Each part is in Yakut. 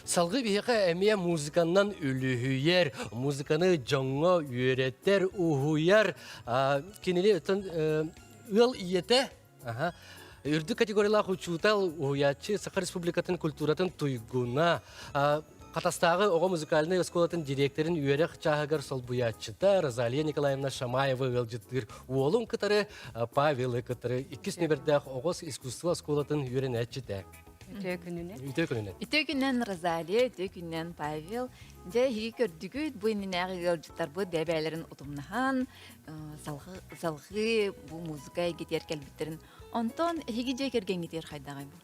Салгыы биһиэхэ эмиэ музыканнан үлүһүйэр, музыканы дьоҥҥо үөрэтэр, уһуйар. Кинини ыал ийэтэ үрдүк категориялаах учуутал, уһуйааччы, Саха Республикатын культуратын туйгуна, Хатастааҕы оҕо музыкальнай оскуолатын директорын үөрэх чааһыгар солбуйааччыта Розалия Николаевна Шамаева ыалдьыттыыр уолун кытары Павелы кытары иккис нүбэрдээх оҕо искусство оскуолатын үөрэнээччитэ. Үтүө күнүнэн. Үтүө күнүнэн. Үтүө күнүнэн Розалия, үтүө күнүнэн Павел. Дьэ, эһиги көрдүгүт, бу иннинээҕи ыалдьыттарбыт бэйэ-бэйэлэрин утумнаһан, салҕыы бу музыка эйгэтигэр кэлбиттэрин. Онтон эһиги дьиэ кэргэҥҥитигэр хайдаҕый бу?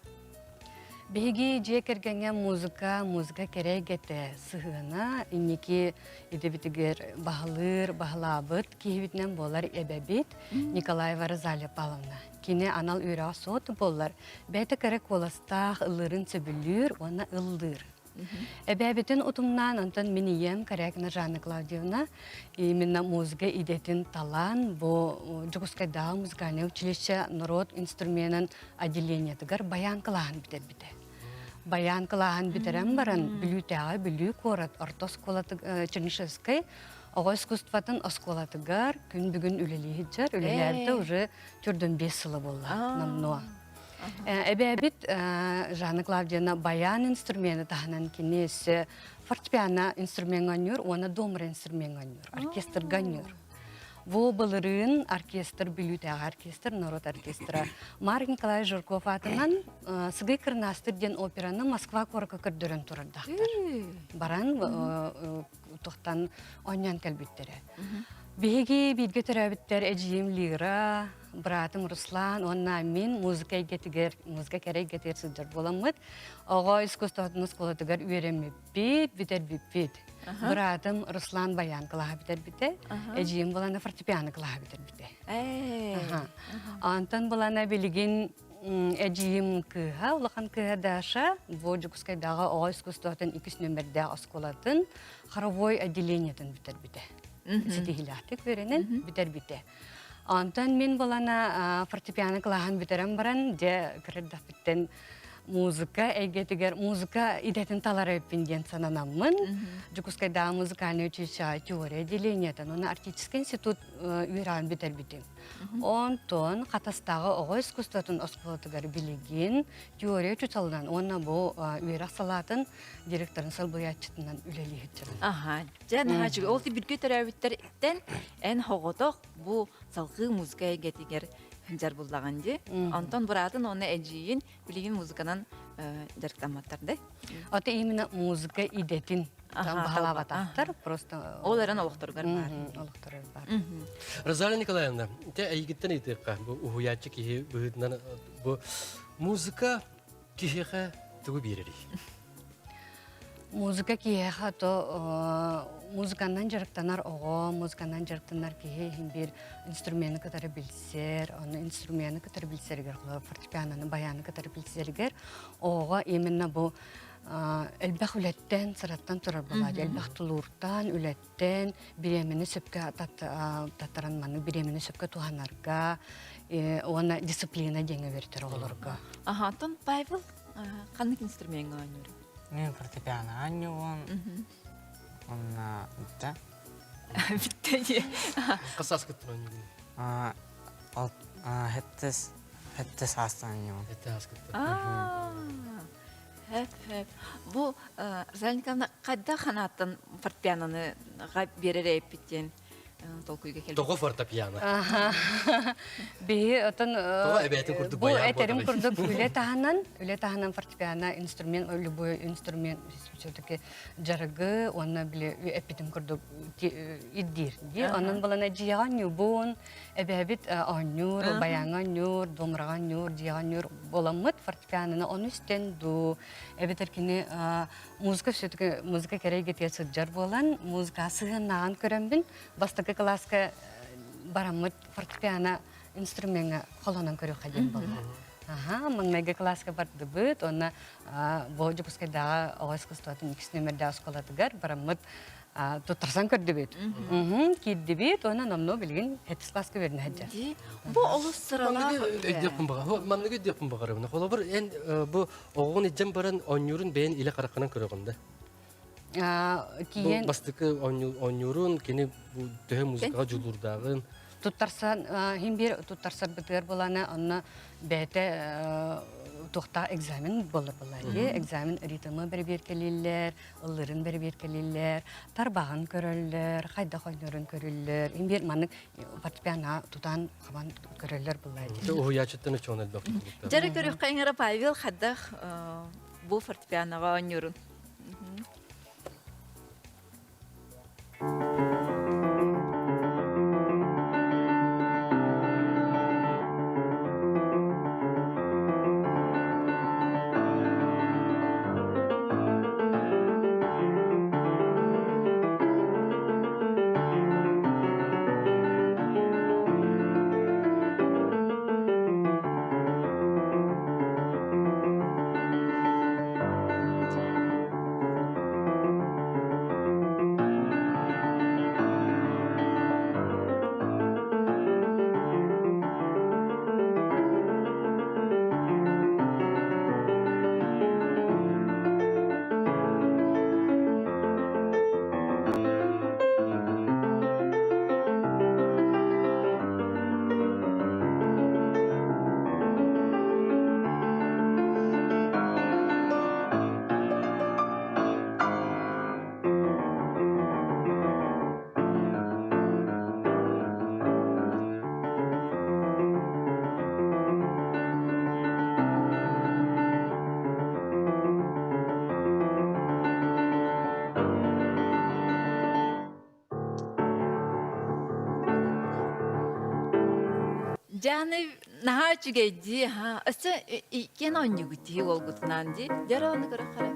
Биһиги дьиэ кэргэҥҥэ музыка, музыка кэрэ эйгэтэ сыһыана инники идэбитигэр баһылыыр, баһылаабыт киһибитинэн буолар эбэбит Николаева Розалия Павловна. Кини анал үөрэҕэ суох буоллар, бэйэтэ кэрэ куоластаах ыллыырын сөбүлүүр уонна ыллыыр. Эбээбитин утумнаан, онтон мин ийэм Корякина Жанна Клавдиевна именно музыка идэтин талан, бу Дьокуускайдааҕы музыкальнай училище норуот инструменын отделениетыгар баян кылааһын бүтэрбитэ. Баян кылааһын бүтэрэн баран, Бүлүүтээҕи Бүлүү куорат орто оскуолаты Чернышевскай оҕо искусствотын оскуолатыгар күн бүгүн үлэлии сылдьар. Үлэлээбитэ уже төрдөн биэс сыла буолла номнуо. Эбээбит Жанна Клавдиевна баян инструмены таһынан кини өссө фортепиано инструмент оонньуур уонна домра инструмент оонньуур, оркестрга оонньуур. Бу былырыын оркестр Бүлүүтээҕи оркестр, норуот оркестра Марк Николаевич Жирков аатынан Сыгый Кырнаастыр диэн операны Москва куоракка көрдөрөн турардаахтар. Баран тухтан оонньоон кэлбиттэрэ. Биһиги бииргэ төрөөбүттэр эдьиийим Лира, быраатым Руслан уонна мин музыка эйгэтигэр, музыка кэрэ эйгэтигэр сылдьар буоламмыт, оҕо искусствотын оскуолатыгар үөрэммиппит, бүтэрбиппит. Быраатым Руслан баян кылааһа бүтэрбитэ, эдьиийим булана фортепиано кылааһа бүтэрбитэ. Онтон булана билигин Эдьиийим кыыһа, улахан кыыһа Даша, бу Дьокуускайдааҕы оҕо искусствотын иккис нүөмэрдээх оскуолатын хоровой отделениетын бүтэрбитэ. Ситиһиилээхтик үөрэнэн бүтэрбитэ. Онтон мин булана фортепиано кылааһын бүтэрэн баран, дьэ, кыра эрдэхпиттэн музыка эйгэтигэр музыка идэтин талар эбиппин диэн сананаммын, Дьокуускайдааҕы музыкальнай училищеҕа теория отделениетын уонна Арктическай институт үөрэҕин бүтэрбитим. Онтон Хатастааҕы оҕо искусствотын оскуолатыгар билигин теория учууталынан уонна бу үөрэх салаатын директорын солбуйааччытынан үлэлии сылдьабын. Аха, дьэ наһаа үчүгэй. Ол бииргэ төрөөбүттэртэн эн соҕотох бу салгыы музыка эйгэтигэр дьар буллаҕын дии. Онтон быраатын уонна эдьиийин билигин музыканан дьарыктамматтар да? Ото именно музыка идэтин баһылаабатахтар, просто Ол эрэн олохторугар баар. Олохторугар баар. Розалия Николаевна, те эйигиттэн ыйытыахха, бу уһуйааччы киһи быһыытынан бу музыка киһиэхэ тугу биэрэрий? Музыка киһиэхэ то музыканан дьарыктанар оҕо, музыканан дьарыктанар киһи иһин биир инструмены кытары билсэр, ону инструмены кытары билсэригэр, фортепианоны, баяны кытары билсэригэр оҕоҕо именно бу элбэх үлэттэн, сыраттан турар буолаат, элбэх тулууртан, үлэттэн, бириэмэни сөпкө таттаран маннык бириэмэни сөпкө туһанарга уонна дисциплина диэҥҥэ үөрэтэр оҕолорго. Аха, оттон Павел ханнык инструмеҥҥа оонньуур? Мен фортепиано оонньуубун. Онно бүтте. Бүтте дии. Хас сааскыттан оонньуугун? Хэттес хэттес саастан оонньуубун. Хэттес сааскыттан. Хэп хэп. Бу Розалия Николаевна хайдах ханааттан фортепианоны биэрэр эппит диэн толкуйга кэлбит. Тоҕо фортепиано? Биһи отон Тоҕо эбээтин курдук бу баян этерим курдук үлэ таһынан, үлэ таһынан фортепиано инструмент, любой инструмент все-таки дьарыгы уонна били эппитим курдук ирдиир. Онон балана дьиэҕэ оонньуубун, эбээбит оонньуур, баяҥҥа оонньуур, домраҕа оонньуур, дьиэҕэ оонньуур буоламмыт фортепианоны ону истэн дуу, эбэтэр кини музыка все-таки музыка кэрэ эйгэтигэр сылдьар буолан, музыка сыһыаннааҕын көрөммүн, бастакы кылааска бараммыт фортепиано инструмеҥҥа холонон көрүөххэ диэн буолла. Аха, маҥнайгы кылааска бардыбыт уонна бу Дьокуускайдааҕы оҕо искусствотын иккис нүөмэрдээх оскуолатыгар бараммыт. Туттарсан көрдүбүт. Киирдибит, уонна номнуо билигин хеттис класска үөрэнэ сылдьар. Бу олус сыралаах. Өйдүөхпүн баҕар. Манныгы өйдүөхпүн баҕарабын. Холобур, эн бу оҕоҕун илдьэн баран оонньуурун бэйэн илэ хараххынан көрөҕүн да? Киин бастакы оонньуурун, кини төһө музыкаҕа дьулуурдааҕын. Туттарсан, хин биир туттарсарбытыгар булана, онно бэйэтэ туохтаах экзамен буолар буолла. Экзамен ритмы бэрэбиэркэлииллэр, ыллырын бэрэбиэркэлииллэр, тарбаҕын көрөллөр, хайдах ойнорун көрүллэр. Ин биир маннык фортепиано тутан хабан көрөллөр буолла. Уһуйааччыттан өчөөн элбэх Дьэрэ көрүөххэ иҥэрэ Павел хайдах бу фортепианоҕа оонньуурун. Дьааны наһаа үчүгэй дии, ха. Өссө иккиэн оонньуугут дии уолгутунаан дии. Дьэ ону көрө хара.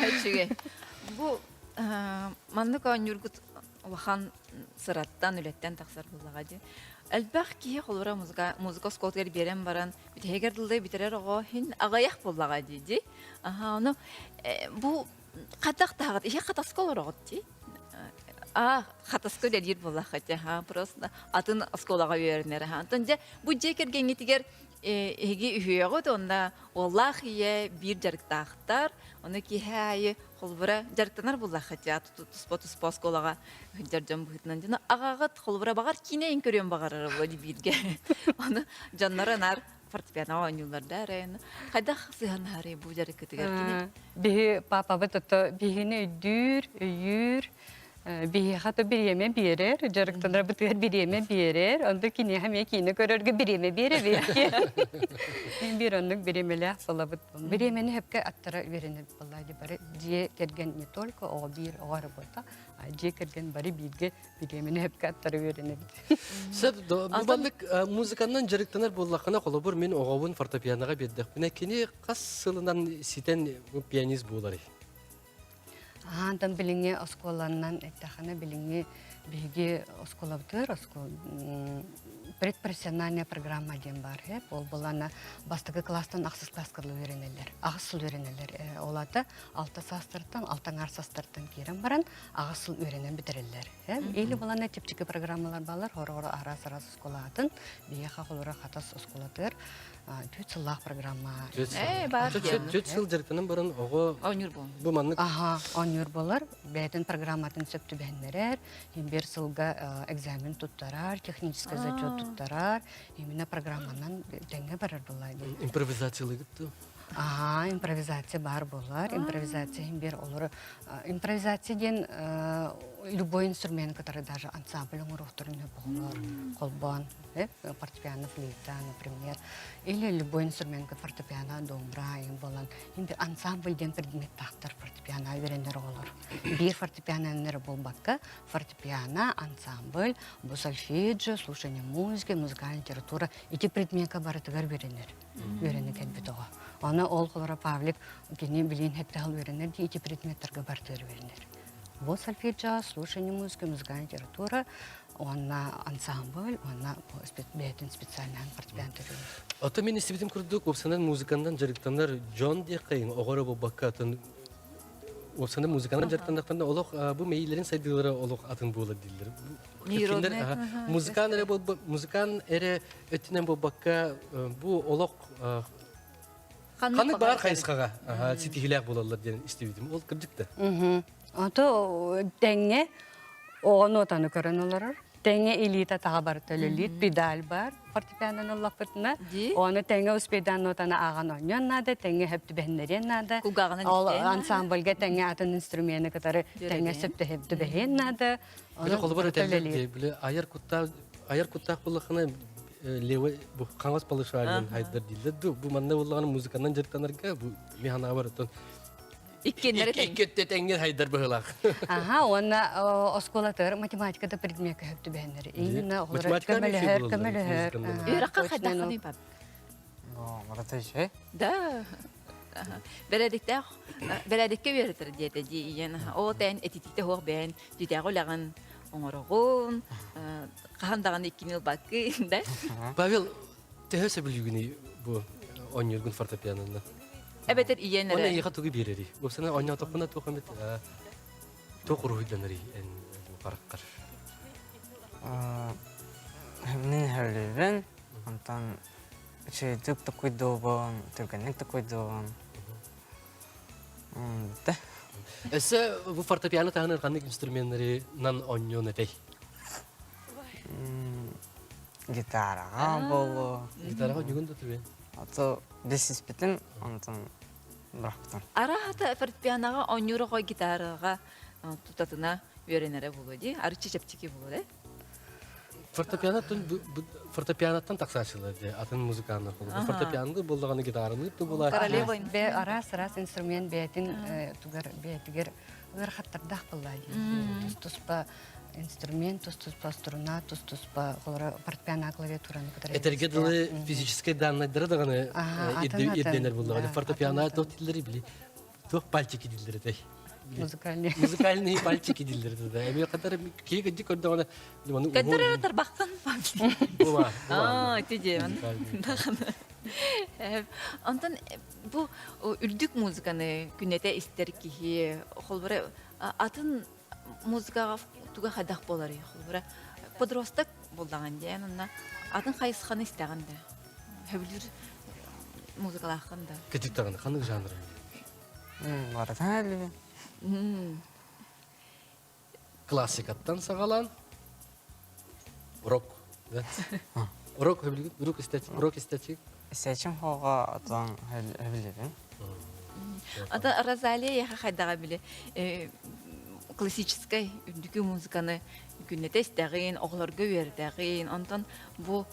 Үчүгэй. Бу маннык оонньуургут улахан сыраттан, үлэттэн тахсар буоллаҕа дии. Элбэх киһи холобура музыка музыка оскуолатыгар биэрэн баран бүтэһигэр дылы бүтэрэр оҕо иһин аҕыйах буоллаҕа дии дии. Аха, ону бу хатах таһаҕыт, иһи хатаска олороҕут дии. А, хатаска үлэлиир буоллахха дии, аха, просто атын оскуолаҕа үөрэнэр. Аха, онтон дьэ бу дьиэ кэргэҥҥитигэр эһиги үһүөҕүт уонна уоллаах ийэ биир дьарыктаахтар, ону киһи аайы холобура дьарыктанар буоллахха дии, туспа-туспа оскуолаҕа сылдьар дьон быһыытынан дьоно аҕаҕыт холобура баҕар киинэ иһин көрүөн баҕарара буолуо дии бииргэ. Ону дьонноро наар фортепиано оонньууллар да эрэ хайдах сыһыаннаһарый бу дьарыккытыгар кини? Биһи папабыт ото биһини өйдүүр, өйүүр, биһиэхэ то бириэмэ биэрэр, дьарыктанарбытыгар бириэмэ биэрэр, онто киниэхэ эмиэ киинэ көрөргө бириэмэ биэрэбит. Биир оннук бириэмэлээх буолабыт. Бириэмэни сөпкө аттара үөрэнэбит буоллаа дии бары дьиэ кэргэн не только оҕо биир оҕо эрэ буолта, дьиэ кэргэн бары бииргэ бириэмэни сөпкө аттара үөрэнэбит. Сөп, бу маннык музыканнан дьарыктанар буоллаххына, холобур, мин оҕобун фортепианоҕа биэрдэхпинэ, кини хас сылынан ситэн пианист буоларый? Аантан билиҥҥи оскуоланан эттэххинэ билиҥҥи биһиги оскуолабытыгар оскуола предпрофессиональная программа диэн баар үһү. Ол буоллаҕына бастакы кылаастан ахсыс кылааска дылы үөрэнэллэр. Аҕыс сыл үөрэнэллэр. Ол аата алта саастарыттан, алта аҥаар саастарыттан киирэн баран аҕыс сыл үөрэнэн бүтэрэллэр. Или буоллаҕына чэпчэки программалар бааллар. Хороҕор араас-араас оскуолатын биһиэхэ холоро Хатас оскуолатыгар түөрт сыллаах программа. Ээ, баар диэн. Түөрт сыл дьарыктанан баран оҕо Оонньуур буолар. бу маннык Аха, оонньуур буолар. Бэйэтин программатын сөп түбэһиннэрэр, биир сылга экзамен туттарар, технический зачет туттарар, именно программанан тэҥҥэ барар буолла диэн. Импровизациялыгыт дуу? Аха, импровизация баар буолар. Импровизация иһин биир олору импровизация диэн любой инструмент кытары даже ансамбль оҥоруохтарын оҕолор холбоон фортепиано, флейта, например, или любой инструмент фортепиано, домбра буолан ансамбль диэн предметтаахтар фортепиано үөрэнэр оҕолор. Биир фортепиано буолбакка, фортепиано, ансамбль, бу сольфеджио, слушание музыки, музыкальная литература ити предмекка барытыгар үөрэнэр. Үөрэнэ кэлбит оҕо. Аны ол холоро Павлик кини билиин хэттэ үөрэнэр дии ити предметтарга барытыгар үөрэнэр. Бу сольфеджио, слушание музыки, музыкальная литература, уонна ансамбль, уонна бэйэтин специальнаһын фортепиано төрүүр. Ото мин истибитим курдук, уопсанан музыканнан дьарыктанар дьон диэххэйин оҕоро буолбакка атын уопсанан музыканан дьарыктаннахтарына олох бу мэйиилэрин сайдыылара олох атын буолар дииллэр. Музыкан эрэ музыкан эрэ өттүнэн буолбакка бу олох ханнык баар хайысхаҕа ситиһиилээх буолаллар диэн истибитим. Ол кырдьык да. Ото тэҥҥэ оҕону отону көрөн олорор. Тэҥҥэ илиитэ таҕа барыта өлөлүүт педаль бар фортепианоны ыллахпытына. Оны тэҥҥэ успейдаан нотаны ааҕан оонньуон наада, тэҥҥэ хөп түбэһиннэриэн наада. Ол ансамбльга тэҥҥэ атын инструмены кытары тэҥҥэ сөп түбэһиэн наада. Били холобур этэллэр дии, били айар куттаах айар куттаах буоллаххына левый бу хаҥас полушариен хайдар дииллэр дуу. Бу манна буоллаҕына музыканан дьарыктанарга бу мин санаабар оттон Иккиэннэрэ тэҥ. Икки өттө тэҥҥэ хайдар быһыылаах. Аха, уонна оскуолатыгар математика да предмеккэ хөп түбэһэннэр. Именно оҕолор көмөлөһөр, көмөлөһөр. Үөрэххэ хайдаххыный пап? Барыта үчүгэй. Да. Бэрээдэктээх бэрээдэккэ үөрэтэр диэтэ дии ийэн. Оо тэн этитиитэ суох бэйэн түтээҕи үлэҕин оҥороҕун, хаһан даҕаны иккини ылбаккын да. Павел, төһө сөбүлүүгүнүй бу оонньуургун фортепианонан? Эбэтэр ийэн эрэ. Уонна эйиэхэ тугу биэрэрий? Уопсайынан оонньоотоххуна туох эмит туох уруһуйданарый эн хараххар? Мин сөбүлүүбүн. Онтон үчүгэйдик токуйдуубун, түргэнник токуйдуубун. Бүтэ. Өссө бу фортепиано таһынан ханнык инструменнарынан оонньуон этэй? Гитараҕа буолуо. Гитараҕа оонньуугун да түбэн? Ото билсиспитим, онтон бырахпытым. Араата фортепианоҕа оонньуур оҕо гитараҕа тутатына үөрэнэрэ буолуо дии. Арыччы чэпчэки буолуо ээ. Фортепианоттан фортепианоттан тахсааччылар дии атын музыканнар холобур фортепианоны буоллаҕына гитаралыыр да буолааччы. Королева араас-араас инструмент бэйэтин тугар бэйэтигэр ыарахаттардаах буоллаа дии. Тус-туспа инструмент, тус-туспа струна, тус-туспа холоро фортепиано клавиатураны кытары. Этэргэ дылы физическэй даннайдара даҕаны ирдэнэр буоллаҕына фортепиано туох дииллэрий били туох пальчики дииллэр этэй? Музыкальные. Музыкальные пальчики дииллэр да. Эми катар киһи кыдьы көрдөҕүнэ маны Каттар эрэ тарбаххын Була. Аа, ити диэмэн. Онтон бу үрдүк музыканы күнэтэ истэр киһи холбура атын музыкаҕа туга хайдах буоларый холбура подросток буллаҕын диэн онно атын хайысханы истэҕин да сөбүлүүр музыкалааххын да Кытык даҕаны ханнык жанр Барытын элбин. Классикаттан саҕалаан рок да? Рок хөбүлүгүт рок истээчи рок истээчи Истээчим хоҕо отон хөбүлүбүн. Ата Розалия яха хайдаҕа били классическай үрдүкү музыканы күннэтэ истэҕин, оҕолорго үөрэтэҕин, онтон бу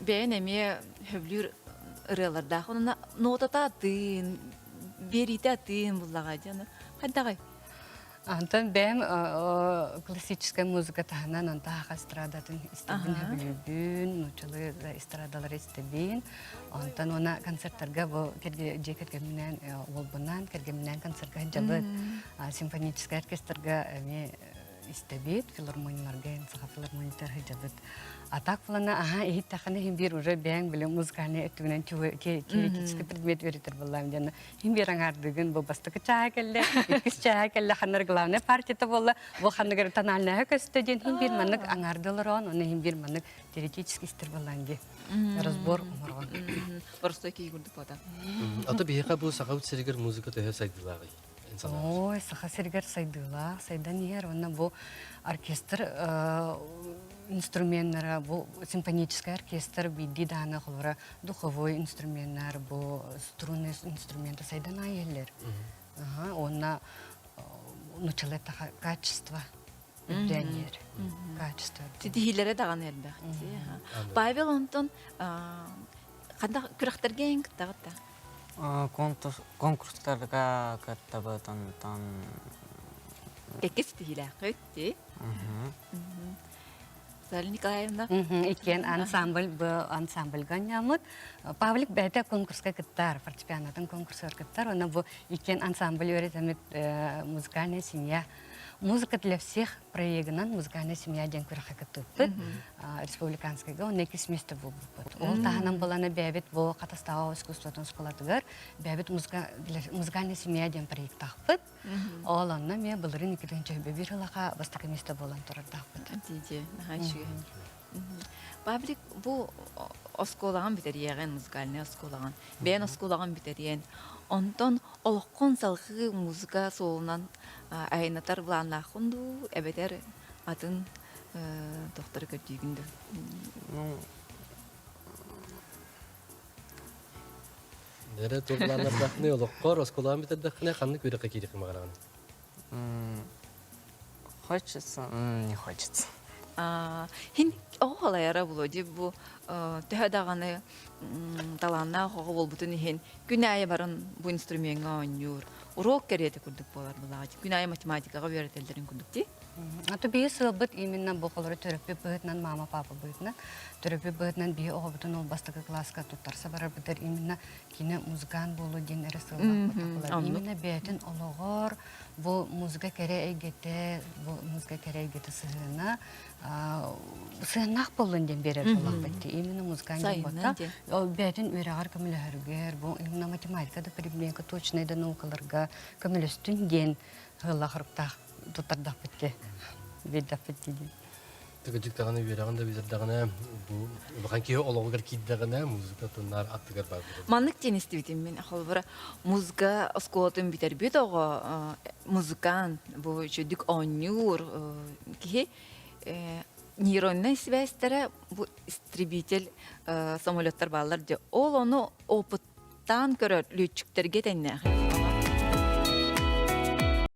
бэйэн эмиэ сөбүлүүр ырыалардаах онно нотата атын, биэриитэ атын буллаҕа дьэ хайдаҕай? Антон бэйэм классическай музыка таһынан онто саха эстрадатын истэбин сөбүлүүбүн, нууччалыы эстрадалары истэбин. Онтон уонна концерттарга бу дьиэ кэргэмминээн уолбунаан кэргэмминээн концертка сылдьабыт. Симфоническай оркестрга эмиэ истэбит, филармонияларга саха филармониятыгар сылдьабыт. А так плана аха иһиттэххинэ иһин биир уже бэйэҥ били музыкальный өттүгүнэн теоретический предмет үөрэтэр буоллаам диэн иһин биир аҥаардыгын бу бастакы чааһа кэллэ, иккис чааһа кэллэ, ханнар главная партията буолла, бу ханныгар тональная көстө диэн иһин биир маннык аҥаарды олороон, оны иһин биир маннык теоретический истэр буоллаан дии. Разбор оҥорон. Боростой киһи курдук буота. Ата биһиэхэ бу сахабыт сиригэр музыка төһө сайдыылааҕый? Ой, Саха сиригэр сайдыылаах, сайдан иһэр уонна бу оркестр инструменнара, бу симфоническай оркестр биирдии даҕаны холобура духовой инструменнар, бу струнный инструменты сайдан аайыллар. Уонна нуччалыы качество үрдээн иһэр. Качество. Ситиһиилэрэ даҕаны элбэх. Павел онтон ханна күрэхтэргэ эн кыттаҕыт да? Конкурстарга кыттабыт, онтон Кэккэ ситиһиилээххит дии. Наталья Николаевна. Иккиэн ансамбль бу ансамбльга анньаммыт. Павлик бэйэтэ конкурска кыттар, фортепианотын конкурсугар кыттар. Онно бу иккиэн ансамбль үөрэтэммит музыкальная семья. Музыка для всех проегынан музыкальная семья диэн күрэххэ кыттыбыппыт. Республиканскайга онно иккис место буолбуппут. Ол таһынан булана бэйэбит бу Хатастааҕы искусствотун школатыгар бэйэбит музыкальная семья диэн проектаахпыт. Ол онно эмиэ былырыын 2021 ылаха бастакы место буолан турардаахпыт. Дии, наһаа үчүгэй. Павлик, бу оскуолаҕын бүтэриэҕин, музыкальнай оскуолаҕын, бэйэн оскуолаҕын бүтэриэн, онтон олоххун салҕыы музыка суолунан айаннатар былааннааххын дуу, эбэтэр атын тохтору көрдүүгүн дуу? Ну, Нэрэ турлаанардахны олоххор оскуолаҕын бүтэрдэххинэ ханнык үөрэххэ киириэххин баҕараҕын? Хочется, не хочется. Хин оҕо халайара буолуо дии бу төһө даҕаны талааннаах оҕо буолбутун иһин күн аайы баран бу инструмеҥҥа оонньуур уруок кэриэтэ курдук буолар былааҕа күн аайы математикаҕа үөрэтэллэрин курдук дии А то биһи сыалбыт именно бу холору төрөппүт быһыытынан мама папа быһыытынан төрөппүт быһыытынан биһи оҕобутун ол бастакы кылааска туттарса барарбытыгар именно кини музыкант буолуо диэн эрэ сыаллаах именно бэйэтин олоҕор бу музыка кэрэ эйгэтэ бу музыка кэрэ эйгэтэ сыһыана сыһыаннаах буоллун диэн биэрэр буоллахпыт дии именно музыкант диэн буолта ол бэйэтин үөрэҕэр көмөлөһөрүгэр бу именно математика да предмекка точнай да наукаларга көмөлөстүн диэн ыаллаах хоруктаах туттардахпыт дии биэрдэхпит дии Тыгыдьык даҕаны үөрэҕин да бүтэрдэҕинэ бу улахан киһи олоҕугар киирдэҕинэ музыка туннаар аттыгар баар буолар. Маннык диэн истибитим мин холобура музыка оскуолатын бүтэрбит оҕо музыкант бу үчүгдүк оонньуур киһи нейроннай связьтара бу истребитель самолеттар бааллар дьэ ол ону опыттаан көрөр лүөччүктэргэ тэҥнээх.